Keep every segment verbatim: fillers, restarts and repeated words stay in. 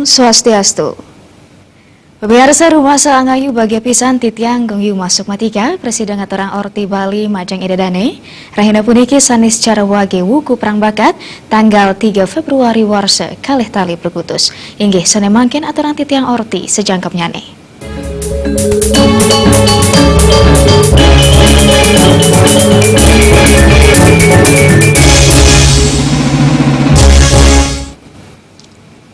Swastiastu. Pemirsa, rumasa angayu bagia pisan titiang gong yu masuk matika, Presiden ngaturang orti Bali majeng ida dane. Rahina puniki sanis cara wage wuku perang bakat tanggal tiga Februari warsa kalih tali perkutus. Inggih sane mangkin aturang titiang orti sejangkepnyane.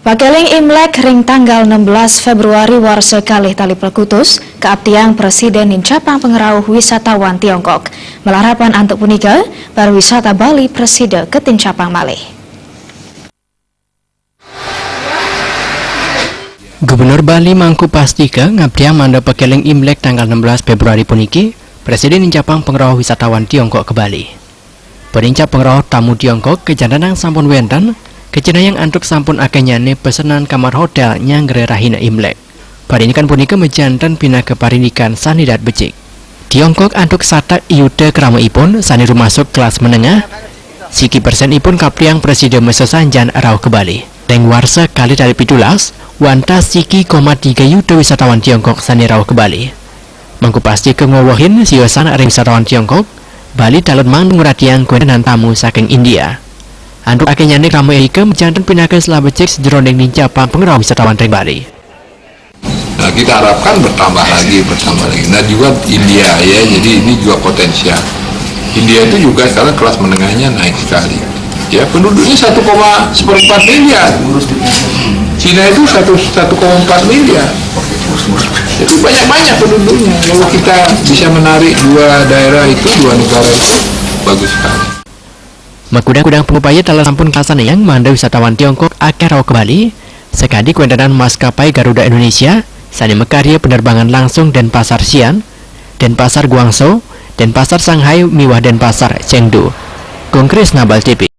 Pakeling Imlek ring tanggal enam belas Februari warsa kalih tali perkutus, kaaptiang Presiden nincapang pangrauh wisatawan Tiongkok. Malarapan antuk punika, pariwisata Bali prasida katincapang malih. Gubernur Bali Mangku Pastika ngaptiang mangda pakeling Imlek tanggal enam belas Februari puniki, Presiden nincapang pangrauh wisatawan Tiongkok ka Bali. Panincap pangrauh tamu Tiongkok kajantenang sampun wenten, kacenayang antuk sampun akehnyane pesenan kamar hotel nyanggara rahina Imlek. Parindikan punika majanten pinaka parindikan sane dahat becik. Tiongkok antuk satak yuta kramaipun sane rumasuk kelas menengah, siki persenipun kaaptiang prasida masesanjan rauh ka Bali. Ring warsa kalih tali pitulas, wantah siki koma tiga yuta wisatawan Tiongkok sane rauh ka Bali. Mangku Pastika ngwewehin siosan ring wisatawan Tiongkok, Bali taler mangda ngratiang kawentenan tamu saking India. Antuk akehnyane krama irika majanten pinaka selah becik sajeroning nincapang pangrauh wisatawan ring Bali. Nah, kita harapkan bertambah lagi, bertambah lagi. Nah, juga India ya, jadi ini juga potensial. India itu juga sekarang kelas menengahnya naik sekali. Ya, penduduknya satu koma seperempat miliar. Cina itu satu, satu koma empat miliar. Itu banyak-banyak penduduknya. Kalau kita bisa menarik dua daerah itu, dua negara itu, bagus sekali. Makudang-kudang pangupaya taler sampun kalaksanayang mangda wisatawan Tiongkok akeh rauh ka Bali, sakadi kawentenan maskapai Garuda Indonesia sane makarya penerbangan langsung Denpasar Xi'an, Denpasar Guangzhou, Denpasar Shanghai miwah Denpasar Chengdu. Kongres Nabal T V.